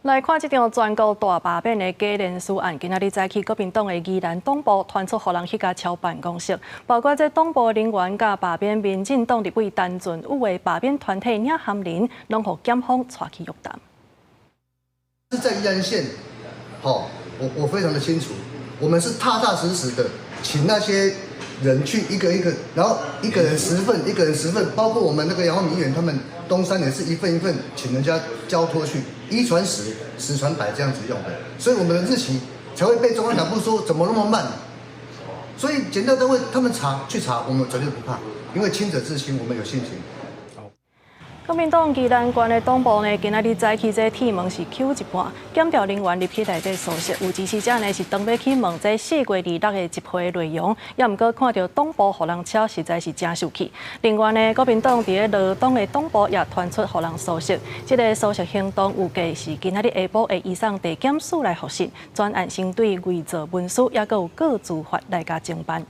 來看這場全國大罷免的假連書案，今仔日早起國民黨的宜蘭黨部傳出予人彼共抄辦公室，包括這黨部人員佮罷免民進黨立委陳俊宇的罷免團體領銜人，攏予檢方帶去約談。是在宜蘭縣，好，我非常的清楚，我們是踏踏實實的，請那些人去一個一個，然後一個人10份，一個人十份，包括我們那個楊萬明議員他們東山也是一份一份，請人家交託去，一傳十，十傳百這樣子用的，所以我們的日期才會被中央黨部說怎麼那麼慢。所以檢調單位他們查去查，我們絕對不怕，因為清者自清，我們有信心。國民黨宜蘭縣的黨部呢，今仔日早起這鐵門是抾一半，檢調人員入去內底搜索，有支持者呢是當欲去問這4月26的集會內容，也毋過看著黨部予人抄，實在是誠受氣。另外呢，國民黨佇咧羅東的黨部也傳出予人搜索，這个搜索行動預計是今仔日下晡會移送地檢署來複審，專案先對偽造文書，抑閣有告資法來共偵辦。